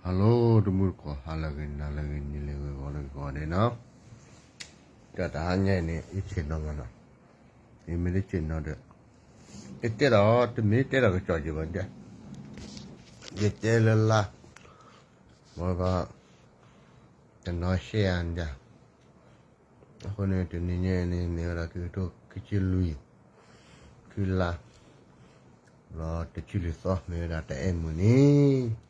ဟါလီၤ တမုၢ်တကိး ဟါလၢအဂ့ၤ နၤလၢအဂ့ၤ နံၤလၢအဂ့ၤ ဂီၤလၢအဂ့ၤ ကိးဂၤဒဲးနီၤ, တၢ်တဟါညါအံၤန့ၣ် ယဆ့ၣ်နီၤမးနီၤ, ယမ့ၢ်တဆ့ၣ်နီၤဒီး ယတဲဒီး တမ့ၢ်တဲဒီးကစီၣ်က့ၤဘၣ်ဒၣ်, ယတဲလၢလါ, ဘၣ်ဘၣ်, တနီၤရှဲယၤဒၣ်, အဃိန့ၣ် တနံၤညါအံၤန့ၣ် မ့ၢ်ဝဲဒၣ်ခံကထိခံဆံလွံၢ်, ခံလါ, လီၤတဆံလွံၢ်သီ မ့ၢ်ဝဲဒၣ်တၢ်အဲၣ်မုၢ်နံၤ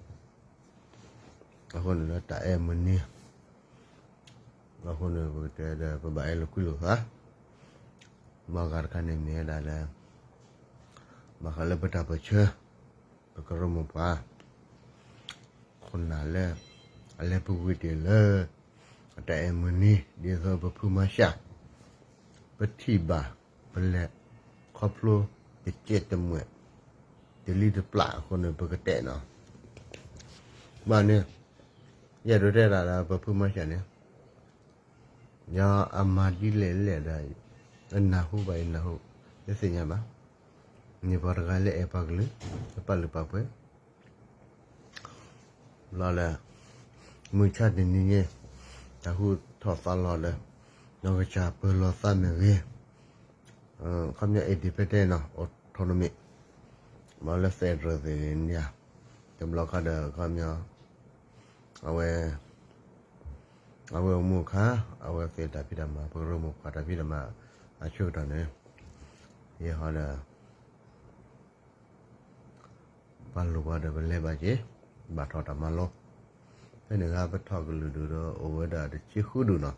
အဃိန့ၣ်လၢတၢ်အဲၣ်မုၢ်နံၤ, အဃိန့ၣ် ပကတဲဒီး ပဘၣ်အဲၣ်လိာ်ကွံလိာ်သး, မ့ၢ်ဂၤတခါန့ၣ်မ့ၢ်ဝဲဒၣ်လၢ ဘၣ်ဃးလၢပတၢ်ပၢၢ်ဆၢ, ပကရၢမိၢ်ပှၢ်, ခိၣ်နၢ်လၢ အလဲၤပူၤကွံာ်တ့ၢ်လၢ အတၢ်အဲၣ်မုၢ်နံၤ ဒ်သိးပဖုမါရှၢ် ပထံၣ်ဘၣ် ပလဲၤခီဖျိ တကဲတမှဲာ် တလံတပျၢ်အဃိန့ၣ် ပကတဲနီၤ, ဘၣ်န့ၣ် ယအဲၣ်ဒိးတဲဒၣ်လၢပဖုမါရှၢ်န့ၣ် ယအမၤဒ်လဲၣ်လဲၣ်ဒီး အနၢ်ဟူဘၣ်အံၤနၢ်ဟူ တသ့ၣ်ညါဘၣ်, မ့ၢ်ပှၤတဂၤလၢအဲၣ်ပှၤကလုာ် တပာ်လုၢ်ပာ်ပှ့ၤ ဘျီလၢ မုၢ်ဆါတနံၤညါ တၢ်ဟူထီၣ်သါလီၤလၢ နီၢ်ကစၢ်ပၢၤလီၤသးမ့ၢ်ဂ့ၤ, ခီပညီ independent နီၤ autonomy ဘၣ်လၢ federal သ့ၣ်န့ၣ် တဘျီခါဒီး ခီပညီ အဝဲ အဝဲအိၣ်မူအခါ အဝဲသ့ၣ်တၢ်ဖံးတၢ်မၤ ပကရၢမိၢ်ပှၢ်တၢ်ဖံးတၢ်မၤ အဆၢကတီၢ်န့ၣ် ယဟီဒီး ပှၤလိၣ်ဘၣ်ဒီးပလဲၤဘၣ်က့ၤ ဘၣ်ထီၣ်တၢ်မၤလိ, ဖဲန့ၣ်အခါပထီၣ်ကလုာ်ဒူၣ်ဒီးအိၣ်ဝဲဒၣ်တဆံဃုဒူၣ်နီၤ,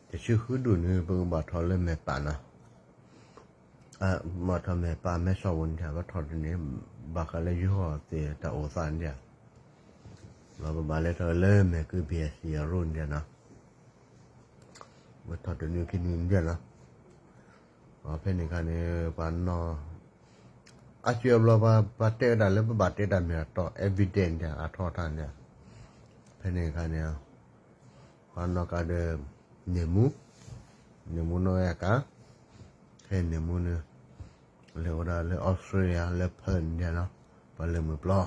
တဆံဃုဒူၣ်န့ၣ် ပကဘၣ်ထီၣ်လၢမဲာ်ပၢ်နီၤ, ဘၣ်ထီၣ်မဲာ်ပၢ်မဲာ်စီၣ်ပူၤန့ၣ် ပထီၣ်တန့ၣ် ဘၣ်ဃးလၢယဟီၣ်သ့ၣ်တၢ်အိၣ်သးန့ၣ်, လီၤပဘၣ်လဲၤထီၣ်လၢမဲာ်ကဘံၣ်အစံၣ်အရိန့ၣ်နီၤ ပထီၣ်တနွံခံနွံဒၣ်နီၤ, ဖဲန့ၣ်အခါန့ၣ် ပှၤနီၢ် အစံၣ်အဘျီပှၤတဲဝဲဒၣ်လၢပဘၣ်တဲတၢ်မ့ၢ်အတီ evidence ဒၣ်အထီအထါန့ၣ်, ဖဲန့ၣ်အခါန့ၣ် ပှၤနီၢ်ကါဒီး န့ၢ်မူ, န့ၢ်မူနီၢ်ဝဲအကါ, ဖဲန့ၢ်မူန့ၣ် လဲၤအိၣ်ဒၣ်လၢ Australia လၢ Perth န့ၣ်နီၤ, ပှၤလၢမုၢ်ပျီ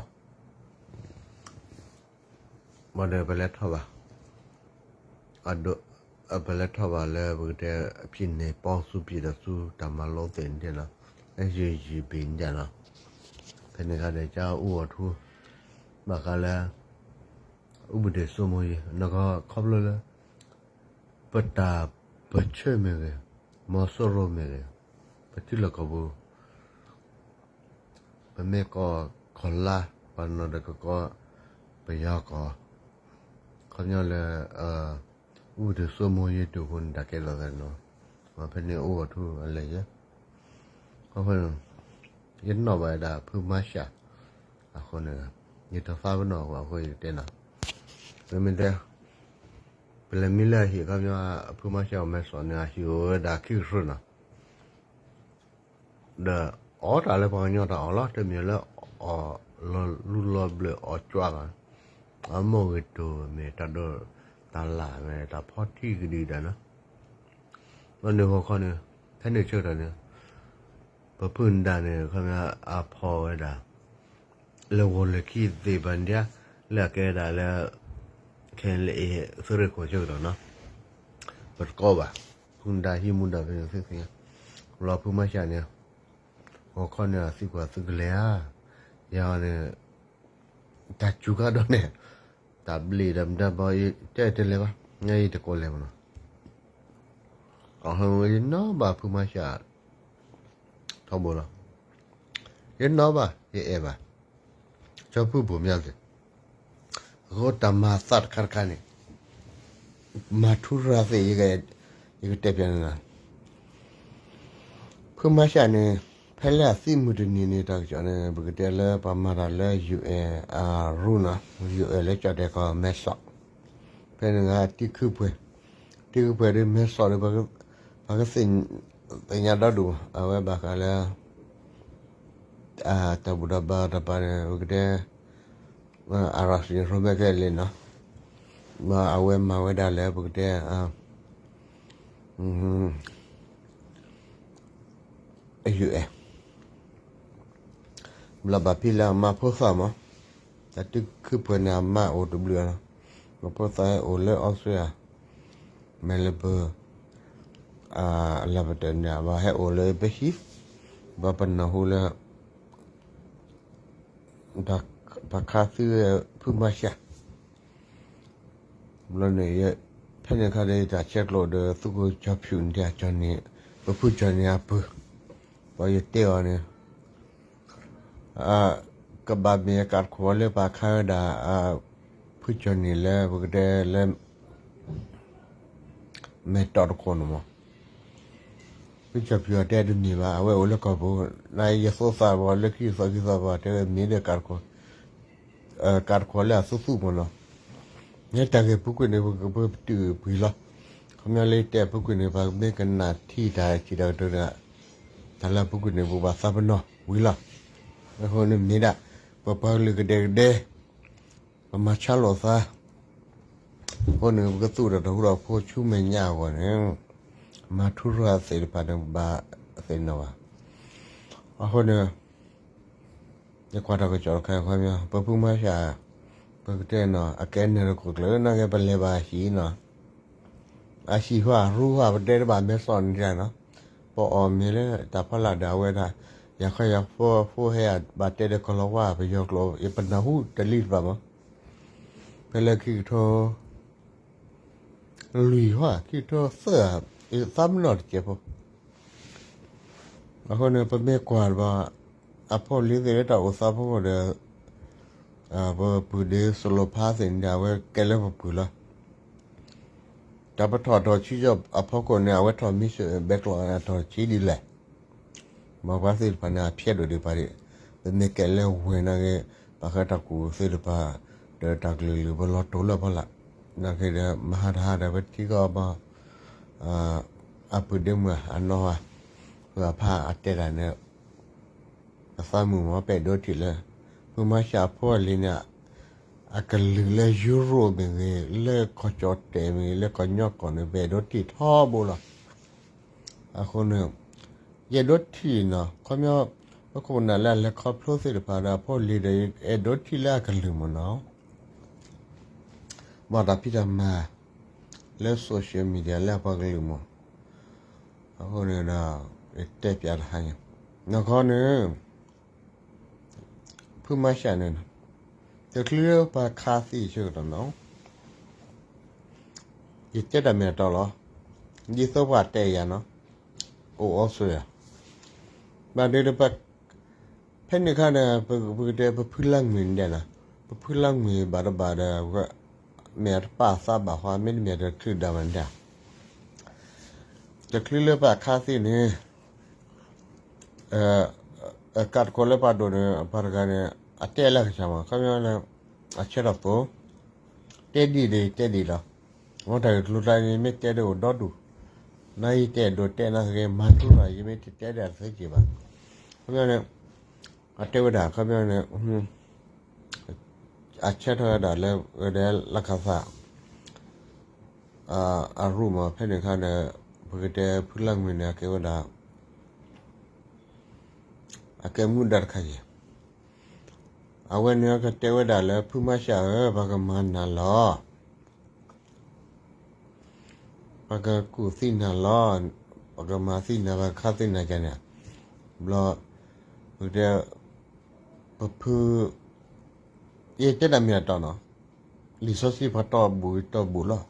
ဘၣ်ဒီးပလဲၤထီၣ်ဘၣ်, အဒိ, ပလဲၤထီၣ်ဘၣ်လၢပကတဲ ဖံးန့ၢ်ပီဆူဖံးဒီးဆူတၢ်မၤလိသ့ၣ်န့ၣ်နီၤ, ယယံၤဘ့ၣ်န့ၣ်နီၤ, ဖဲန့ၣ်အခါဒီး ကအိၣ်အထူ ဘၣ်ဃးလၢ ဥပဒေစိုးမိုးရေး နကခီဖျိလၢ ပတၢ်ပၢၢ်ဆၢမ့ၢ်ဂ့ၤ, မီၤစိရိၤမ့ၢ်ဂ့ၤ, ပထံလီၢ်ကီၢ်ပူၤ ပမ့ၢ်ကီၢ်ခီၣ်လါ ပှၤနီၢ်ဒီးကကီ ပယီၤကီၢ်, ခီပညီလၢ ဥပဒေစိုးမိုးရေး တုၤဃိန့ၣ် တၢ်ကဲထီၣ်သးနီၤ, ဖဲန့ၣ်အိၣ်အထူအလဲၤယဲ, အဃိ ယနီၣ်ဘၣ်ဝဲဒၣ်ဖုမါရှၢ်, အဃိန့ၣ် ယတသးပ့ၤနီၣ်အဃိ ယကတဲနီၤ, မ့မ့ၢ်တဲ ပလဲၤမံလၢအဟံၣ်အခီပညီ ဖုမါရှၢ်အမဲာ်စီၣ်န့ၣ် အဟံၣ်အိၣ်ဝဲဒၣ်ခံကရၢနီၤ ဒီးအီၣ်တၢ်လၢပှၤကညီတၢ်အီၣ်လီၤ, တမ့ၢ်လၢအီၣ်လီၤလူလီၤဘျၢၣ်အီၣ်ကွၢ်ဘၣ်, အမိၢ်ဂ့ၤတိၢ်မ့ၢ်တၢ်ဒိးတၢ်လၢ်မ့ၢ်တၢ်ဖီထံကဒံကဒါနီၤ, ဘၣ်န့ၣ်ဂီၢ်ခီန့ၣ် ဖဲန့ၣ်ဆၢကတီၢ်န့ၣ် ပဖုၣ်နဒါန့ၣ် ခီပညီအဖီဝဲဒၣ် လၢဂီၤလၢခံသ့ၣ်ဘၣ်ဒၣ် လၢအကဲဒၣ်လၢ ခဲလၢာ်အ့ၣ် သုးရ့ၣ်ခိၣ်ဆၢကတီၢ်နီၤ, ပတကိးဘၣ် ဖုၣ်နဒါဟံးမူဒါဖဲန့ၣ်သ့ၣ်သ့ၣ်, လီၤဖုမါရှၢ်န့ၣ် ဂီၤခီန့ၣ် အသုကွၢ်သုကလဲၤဧါ, ယၤန့ၣ် တၢ်စူၤကါဒီးန့ၣ် တၢ်ဘျ့ဒီးမတၤဘီ တဲတလဲၤဘၣ်, ညါယတကိးလဲၤမနီၤ, အဟိ ယနီၣ်ဘၣ်ဖုမါရှၢ် ထီဘိလီၤ, ယနီၣ်ဘၣ် ယအဲၣ်ဘၣ် ကၠီဖုဘိၣ်မၠါသ့ၣ်, အဃိတၢ်မၤသးတခါတခါန့ၣ် မၤထူရၤသ့ၣ် ယကတဲပျးန့ၣ်လီၤ, ဖုမါရှၢ်န့ၣ် ဖဲလၢအသံမုၢ်တနံၤန့ၣ် တၢ်ကစီၣ်န့ၣ် ပကတဲလၢပှၤမၤတၢ်လၢ UN အရူနီၤ, UN လၢကၠီၣ်တဲာ်ကီၢ်မဲစီၣ်, ဖဲန့ၣ်ဂၤတံခုပှဲၤ, တံခုပှဲၤဒီးမဲစီၣ်ဒီး ပှၤကသ့ၣ်ညါဒီဒူၣ် အဝဲဘၣ်ဃးလၢ တၢ်ဘူၣ်တၢ်ဘါတၢ်ပာ်န့ၣ် ပကတဲ အရၣ်စံၣ်ရိမဲခဲလ့ၣ်နီၤ, အဝဲမၤဝဲဒၣ်လၢပကတဲ UN ဘျီဘၣ်ဖဲလၢအမၤဖိသၣ်မး, တၢ်တုၤခုပှဲၤန့ၣ် အမါအိၣ်တဘျုးလီၤ. ပဖိသၣ်ဟဲအိၣ်လၢ Australia, Melbourne, လၢပတဲန့ၣ် ဘၣ်ဟဲအိၣ်လၢပဟံၣ်, ဘၣ်ပနၢ်ဟူလၢ ပခါသံဖုမါဆှး ဘျီန့ၣ် ဖဲန့ၣ်ခါဒီး ယတၢ်ဆဲးကျိးဒီး သုးခိၣ်ကၠီဖၠူၣ်န့ၣ် ကၠီန့ၣ်, ပဖုကၠီန့ၣ်အပုၢ်, ပှၤယတဲအီၤန့ၣ် ကဘၣ်မ့ၢ်အကးတခီလၢပှၤခါဝဲဒၣ် ဖုကၠီန့ၣ်လၢပကတဲလၢ မဲာ်တီၢ်တခိၣ်န့ၣ်မး, ဖုကၠီဖၠူၣ်အတဲတမ့ၢ်ဘၣ်, အဝဲအိၣ်လၢကီၢ်ပူၤ, နယသိသးဘၣ်လၢခံသီခံသီဘၣ် တဲဝဲမ့ၢ်ဒီး ကးတခီလၢအသူသူမးနီၤ, မ့ၢ်တၢ်ဂ့ၢ်ပူၤကွံာ်န့ၣ်ပကပတုာ်ပှံၤလီၤ. ခီပညီလၢယတဲပူၤကွံာ်န့ၣ် ပမ့ၢ်ကနၣ်ထံၣ်တၢ်ထံၣ်တၢ်ကတိၤန့ၣ်, တၢ်လၢပူၤကွံာ်န့ၣ် ပဘၣ်သးပနီၣ်ဝံၤလီၤ. အဃိန့ၣ်မ့ၢ်ဒၣ် ပပှၤကလုာ်ကဒဲကဒဲ ပမၤဆါလိာ်သး, အဃိန့ၣ် ပကသူၣ်ထီၣ်တၢ်ဃူတၢ်ဖိးဆူမဲာ်ညါအဂီၢ်န့ၣ်, မၤထူရၢသ့ၣ်တဖၣ်န့ၣ် ပဘၣ်သ့ၣ်နီၣ်ဘၣ်. အဃိန့ၣ် ယကွၢ်တၢ်ကစီၣ်တခါခီပညီ ပဖုမါဆှး ပကတဲနီၤ အကဲနဲၣ်တကိၣ်ကျၢၢ် နာ်က့ပလဲၤဘၣ်ဟံၣ်နီၤ, အဟံၣ်ဟီၣ်အရူဟီၣ် ပတဲတဘၣ်မဲာ်စီၣ်န့ၣ်နီၤ, ပအီၣ်မ့ၤလၢတၢ်ဖီလာ်ဒီးအဝဲဒၣ် ယၤခီယၤဖိဖိဟဲဘၣ်တဲဒီးကီၤလၤဝါ ပယီၤကျိာ် ယပနၢ်ဟူတလံတဘၣ်မး, ဖဲလၢခံကထိ လွံၢ်ဟီၣ် ခံကထိသၢ ယသးပနီၣ်တစဲးဖိ အဃိန့ၣ် ပမ့ၢ်ကွၢ်တဘၣ် အဖိလံၤသ့ၣ်လၢတၢ်အိၣ်သးဖီခိၣ်ဒီး ပပုၢ်ဒ့စလိၤဖါသ့ၣ်န့ၣ် အဝဲကဲလၢပပုၢ်လီၤ. တၢ်ပထီၣ်ထီၣ်ဆံးအဖီခိၣ်န့ၣ် အဝဲထီၣ်မံဘဲကျိးအထီၣ်ဆံးဒ်လဲၣ် ဘၣ်ပှၤသ့ၣ်တဖၣ်န့ၣ် အဖျဲးဒိၣ်ဒံးပှၤဒံး, ပမ့ၢ်ကဲလၢဝဲၢ်နာ်က့ ဘၣ်ဃးတၢ်ကူၣ်သ့ၣ်တဖၣ် ဒီးတၢ်ကလုာ်လုာ်ပလီၤတိာ်လၢဖီလာ်, နာ်က့ဒီး မဟါတဟါဒီး ပထံကီၢ်ဘၣ် အပုၢ်ဒ့မုၣ်အနီၢ်ဝဲ ပှၤဖးအတဲတၢ်န့ၣ် ပသးမုာ်မး ပအဲၣ်ဒိးထံၣ်လၢ ဖုမါဆှးအဖိအလံၤန့ၣ် အကလုာ်လၢယူရိၣ်မ့ၢ်ဂ့ၤ လၢကီၢ်ကၠီၣ်တဲာ်မ့ၢ်ဂ့ၤ လၢကီၢ်ကၠီၣ်ကီၢ်န့ၣ် ပအဲၣ်ဒိးထံၣ်ထီဘိလီၤ. အဃိန့ၣ် ယအဲၣ်ဒိးထံၣ်နီၤ ခီပညီ ပခိၣ်ပနၢ်လၢအလဲၤခီဖျိသ့ၣ်တဖၣ်ဒီးအဖိအလံၤဒီး ယအဲၣ်ဒိးထံၣ်လၢအကလုာ်မ့ၢ်နီၤ ဘၣ်တၢ်ဖံးတၢ်မၤ လၢ social media လၢအပှၤကလုာ်မ့ၢ်, အဃိန့ၣ်ဒီး ယတဲပျးတဟါညါ နီၢ်ခီန့ၣ် ဖုမါဆှးန့ၣ် တချုးလၢပှၤခးသံဆၢကတီၢ်နီၤ ယတဲတၢ်မ့ၢ်အတီလီၤ. ဒ်သိးပှၤတဲယၤနီၤ အိၣ်အီစထြ့လယါ ဘၣ်ဒီး ဖဲန့ၣ်အခါန့ၣ် ပကတဲပဖုလၢမုၢ်န့ၣ်ဒဲးနီၤ ပဖုလၢမုၢ်ဘၣ်တဘၣ်ဒီး မ့ၢ်အတပာ်သးဘၣ်ဃီ မ့တမ့ၢ်တချုးဒၣ်မးန့ၣ်ဒဲး တချုးလၢပှၤခးသံန့ၣ် ကးတကိးလၢပှၤဒိၣ်န့ၣ် ပှၤတဂၤန့ၣ် အတဲလၢကစၢ်မး ခီပညီန့ၣ် အဆၢထီၣ်သိး တဲဒ်ဒီး တဲဒ်လီၤ. မ်တၢ်ဂ့ၢ်ကျိၤကျါန့ၣ် မ့ၢ်တဲဒီးအိၣ်ဒီဒူၣ် နာ်ယတဲဒိးတဲနာ်က့ မၤထူရၢ ယမ့ၢ်တတဲဒၣ်သ့က့ၤဘၣ်. ခီပညီန့ၣ် အတဲဝဲဒၣ် ခီပညီန့ၣ် အဆၢထၢၣ်ဝဲဒၣ်လၢ ဝဲဒၣ်လၢကသး အရူၢ်မး ဖဲန့ၣ်အခါဒီး ပကတဲဖုလၢမုၢ်န့ၣ် အကဲဝဲဒၣ် အကဲမူဒါတခါအံၤ အဝဲန့ၣ်ကတဲဝဲဒၣ်လၢ ဖုမါဆှးဧၢ ပှၤကမၤနၤလီၤ ပှၤကကူၣ်သံနၤလီၤ ပှၤကမၤသံနၤ ပှၤကခးသံနၤကန့ၣ် ဘျီ ပကတဲ ပဖု ယတဲတၢ်မ့ၢ်အတီနီၤ လံာ်စီဆှံပှၤတီၢ်ဘူးတီၢ်ဘူးလီၤ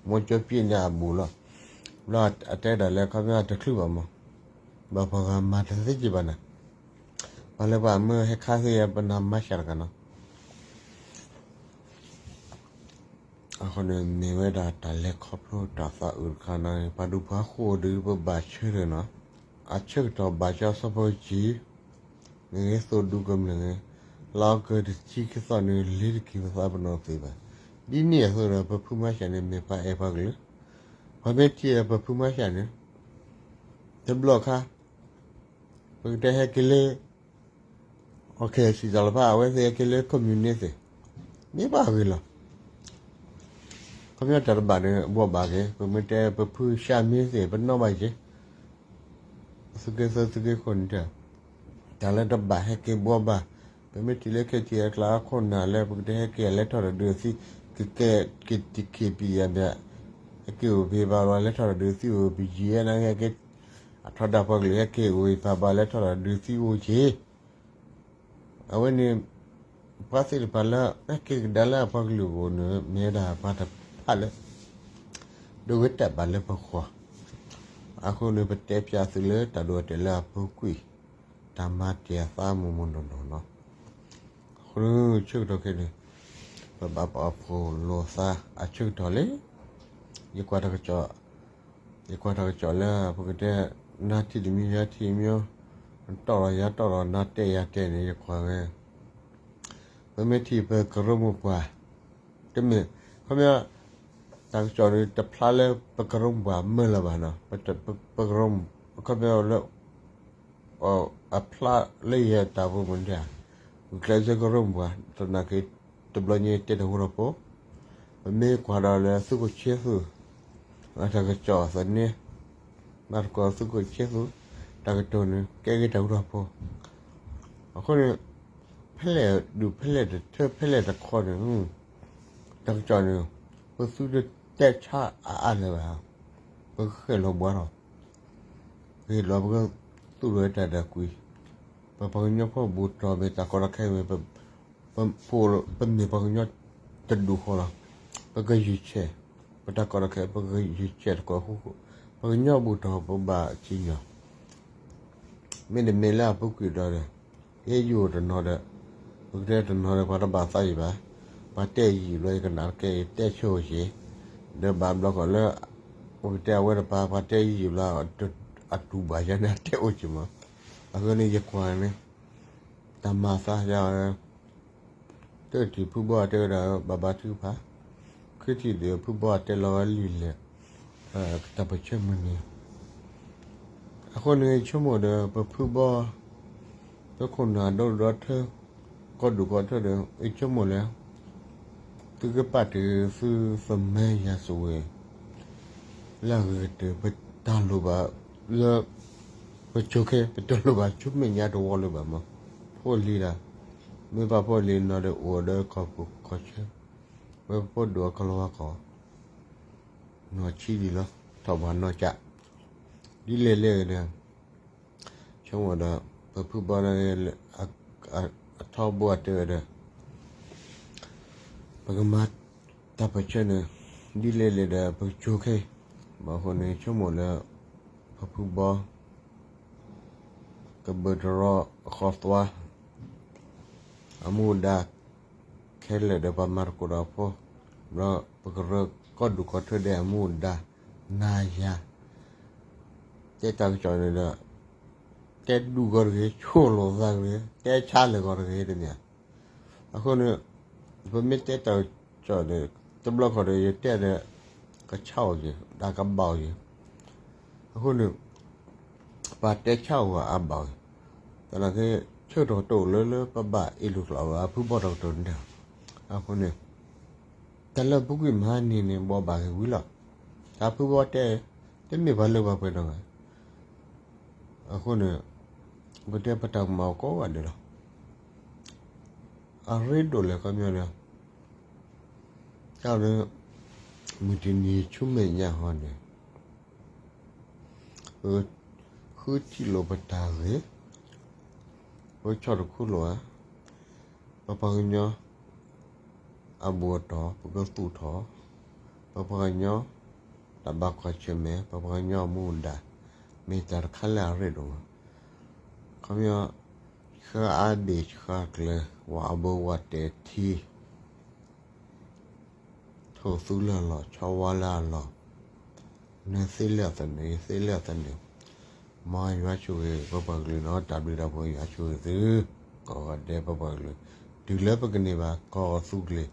မိၢ်ကၠိပံန့ၣ်အဘူးလီၤ ဘျီအတဲဒၣ်လၢခီပညီတချုးဘၣ်မး ဘၣ်ပှၤဂၤမၤတသ့က့ၤဘၣ်န့ၣ် ပှၤလၢပှၤမၢဟဲခါသ့ၣ် ပနၢ်မါဆှးတဂၤနီၤ အဃိန့ၣ် မ့ၢ်ဝဲဒၣ်တၢ်လဲၤခီဖျိတၢ်သးအုးတခါန့ၣ် ပှၤဒူပှၤဃိၣ်ဒီး ပဘၣ်ဆၢထၢၣ်နီၤ အဆၢကတီၢ်ဘၣ်ဆၢအစီဖီကံ မ့ၢ်ဂ့ၤသိၣ်ဒူကမျၢၢ်ဂ့ၤ လၢအီကူးတဆံခံသီန့ၣ် လ့ၤတက့ၤပသးပနီၣ်သ့ဘၣ်. ဒ်န့ၣ်အသိးဒီး ပဖုမါဆှးန့ၣ် မ့ၢ်ပှၤအဲၣ်ပှၤကလုာ် ပှၤမ့ၢ်ထံၣ်ပဖုမါဆှးန့ၣ် တဘျီခါ ပကတဲဟဲက့ၤလၢ အီခဲစံးတၢ်လီၤဖး အဝဲသ့ၣ်ဟဲက့ၤလၢ communist သ့ၣ် မ့ၢ်ဘၣ်ဂ့ၤလီၤ. ခီပညီတၢ်တဘၣ်န့ၣ် ဘှီဘၣ်က့ၤ ပမ့ၢ်တဲပဖုၡါမ့ၢ်သ့ၣ် ပနီၣ်ဘၣ်က့ၤ သုးက့သၢသုးက့ဃိန့ၣ် တၢ်လၢတဘၣ်ဟဲက့ၤဘှီဘၣ် ပမ့ၢ်ထံၣ်လၢခဲထံအကျါအခိၣ်နၢ်လၢပကတဲဟဲက့ၤအလဲၤထီၣ်တဒုးသံ, ကကဲက့ၤတက့ၤပံၤယၤဒီး, ဟဲက့ၤအိၣ်ဖဲဘၣ်လီၤ လဲၤထီၣ်တဒုးသံအိၣ်ပယံၤနာ်က့, အထီဒါပှၤကလုာ်ဟဲက့ၤအိၣ်အံၤဖးဘၣ်လဲၤထီၣ်တဒုးသံအိၣ်က့ၤ အဝဲန့ၣ် ပှၤသ့ၣ်တဖၣ်လၢ ဟဲက့ၤကဒါလၢအပှၤကလုာ်အဂီၢ်န့ၣ် မ့ၢ်ဝဲဒၣ်ပှၤတဖၣ်လၢ ဒိးဂ့ၤတဲာ်ဘၣ်လၢပဃီ, အဃိန့ၣ် ပတဲဖျါသုလၢတၢ်ဒိးတဲာ်လၢအပူၤကွံာ် တၢ်မၤတ့ၢ်အသးမိၢ်မိၢ်နီၢ်နီၢ်နီၤ, အဃိန့ၣ်ဆၢကတီၢ်ခဲအံၤန့ၣ် ပဘၣ်ပာ်ဖှိၣ်လိာ်သးအဆၢကတီၢ်လံ, ယကွၢ်တၢ်ကစီၣ် ယကွၢ်တၢ်ကစီၣ်လၢပကတဲ နၤထံၣ်တမံၤယၤထံၣ်မံၤ, နတီၢ်လီၤယၤတီၢ်လီၤ နၤတဲယၤတဲန့ၣ် ယကွၢ်ဝဲ, ပမ့ၢ်ထံၣ်ပကရၢမိၢ်ပှၢ်, တမ့ၢ်, ခီပညီ တၢ်ကစီၣ်န့ၣ် တဖျါလၢပကရၢမိၢ်ပှၢ်မၢလၢၤဘၣ်နီၤ, ပကရၢမိၢ် ခီပညီလၢ အဖျါလၢယတၢ်ဖိမုၢ်န့ၣ်, ဂုာ်ကျဲးစၢးကရၢမိၢ်ပှၢ် သနာ်က့ တဘျီညါတဲတၢ်ဟူထီၣ်ဖိ, ပမ့ၢ်ကွၢ်ဒီးလၢသုးခိၣ်ဆ့သူၣ် အတၢ်ကစီၣ်သန့, ဘၣ်တကိးသုးခိၣ်ဆ့သူၣ် တၢ်ကတိၤန့ၣ် ကဲက့ၤတၢ်ဟူထီၣ်ဖိ, အဃိန့ၣ် ဖဲလဲၣ်ဒူၣ်ဖဲလဲၣ်တထၢဖဲလဲၣ်တခီန့ၣ် တၢ်ကစီၣ်န့ၣ် ပသုတတဲဆါအအါလၢၤဘၣ်, ပကဃဲၣ်လီၤဘှါထီၣ်, ပကဟ့ၣ်လီၤပကသူၣ်ထီၣ်ဝဲတၢ်ဒၣ်ကွံာ်, ပပှၤကညီဖိဘူးထီၣ်မ့ၢ်တၢ်ကီတၢ်ခဲမ့ၢ် ပ ပမ့ၢ်ပှၤကညီတဒူၣ်ဃီလီၤ, ပကယုၢ်ဆဲး, ပတၢ်ကီတၢ်ခဲ ပကယုၢ်ဆဲးတကိးဃူဃူ, ပှၤကညီဘူးထီၣ်ပဘၣ်စံၣ်ညီၣ် မ့တမ့ၢ်လၢအပူၤကွံာ်ဒီး ယဲယအိၣ်တနီၤဒီး ပကတဲတနီၤဒီး ပှၤတဘၣ်သးယံာ်ဘၣ်, ပှၤတဲယံာ်ဘျီ ယကနၣ်တကဲ ယတဲဆိက့ၤ, ဒီးဘၣ်ဘျီဃီလၢ ပကတဲအဝဲတပၤ ပှၤတဲယံာ်ဘျီ အတူၢ်ဘၣ်ယၤန့ၣ် အတဲအိၣ်က့ၤမး, အဃိန့ၣ်ယကွၢ်န့ၣ် တၢ်မၤသးယၤ တထံၣ်ဖုဘီအတဲဝဲဒၣ် ဘၣ်ဘၣ်ထုကဖၣ်, ခံထံၣ်ဒီးဖုဘီအတဲလီၤဝဲလံာ်လဲၣ်, တၢ်ပၢၢ်ဆၢမုၢ်နံၤ, အဃိန့ၣ် ဆိကမိၣ်ဒီး ပဖုဘီ ပခိၣ်နၢ်ဒီဒီထၢ ကီၢ်ဒူၣ်ကီၢ်ထၢဒီး ယဆိကမိၣ်လၢ သုကပာ်တ့ၢ်သုသမၢယၤစဝဲ လၢအဂ့ၤကတၢၢ် ပတၢ်လိၣ်ဘၣ်လၢ ပဆိးခဲ ပတလိၣ်ဘၣ်ဆူမဲာ်ညါတဝီလၢၤဘၣ်မး, ဖိလံၤဒၣ်, မ့ၢ်ပာ်ဖိလံၤနီၢ်ဒီးအိၣ်ဒီးကီၢ်ပူၤကီၢ်ချၢ, ဝဲပဖိဒိၣ်အကလီၤဝါကီၢ် နီၢ်ဆံးဒံးလီၤ ထီၣ်ဘၣ်နီၢ်ကၠး, ဒ်လဲၣ်လဲၣ်ဂ့ၤဒီး ဆိကမိၣ်ဒီး ပဖုဘီန့ၣ် အထီဘိအတဲဝဲဒီး ပကမၤတၢ်ပၢၢ်ဆၢန့ၣ် ဒ်လဲၣ်လဲၣ်ဒီး ပကဆိးခဲ, ဘၣ်အဃိန့ၣ် ဆိကမိၣ်လၢ ပဖုဘီ ကဘၢတရီဃီသွါ အမူအဒါ ခဲလၢာ်ဒီးပှၤမၤသကိးဒီးအဖိ, ဒီးပကရၢကီၢ်ဒူၣ်ကီၢ်ထၢဒဲးအမူအဒါ နၤယၤ တဲတၢ်ကစီၣ်န့ၣ်ဒီး တဲဒူၣ်ဂီၢ်တဂ့ၤ, ဆိၣ်လိာ်သးဂ့ၤ, တဲဆါလၢာ်ဂီၢ်တဂ့ၤတမ့ၢ်. အဃိန့ၣ် ပမ့ၢ်တဲတၢ်ကစီၣ်န့ၣ် တဘျီခီၣ်ဒီး ယတဲဒီး ကဆါအိၣ်က့ၤ ဒီးကဘၣ်အိၣ်က့ၤ. အဃိန့ၣ် ပှၤတဲဆါအိၣ်အဘၣ်ဝဲ, သနာ်က့ ဆၢကတီၢ်တအိၣ်လၢ လၢပဘၣ်အ့ၣ်လိာ်ကျိာ်ဘၣ် အဖုဘီတၢ်ကတိၤန့ၣ်. အဃိန့ၣ် တၢ်လၢအပူၤကွံာ်မဟါန့ၣ်န့ၣ် ဘိးဘၣ်က့ၤဝံၤလီၤ. တၢ်ဖုဘီတဲ တမ့ၢ်ပှၤလၢပှဲၤပှဲၤဒီးဘၣ်. အဃိန့ၣ် ပတဲပတၢ်ကမၣ်အိၣ်ကိးဂၤဒဲးလီၤ. အရ့ဒိၣ်လဲၣ်ခီပညီန့ၣ် တၢ်လၢ မုၢ်တနံၤဆူမဲာ်ညါဟီန့ၣ် ပဃုထံၣ်လိာ်ပတၢ်ဂ့ၤ, ပဆီၣ်တခူလိာ်ဧါ, ပပှၤကညီအဘူၣ်အတီၢ် ပကသူၣ်ထီၣ်, ပပှၤကညီတၢ်ဘၣ်ကွၢ်ဆၢၣ်မဲာ်, ပပှၤကညီအမူအဒါ မ့ၢ်တၢ်တခါလၢအရ့ဒိၣ်မး. ခီပညီ ဆှါအါဘ့ၣ်ဆှါကျၢၤ, ဝးအဘိဝးတဲာ်ထံ ထိၣ်သူလၢအလီၢ်, ဆီဝါလၢအလီၢ်, နသ့လၢအသနၢၣ်, ယသ့လၢအသနၢၣ်, မ်ယွၤဆိၣ်ဂ့ၤပပှၤကလုာ်နီၤ, တၢ်ဘျုးတၢ်ဖှိၣ်ယွၤဆိၣ်ဂ့ၤသု ကိးဂၤဒဲးပပှၤကလုာ်, တုၤလၢပကန့ၢ်ဘၣ်ကီၢ်သူလ့ၤ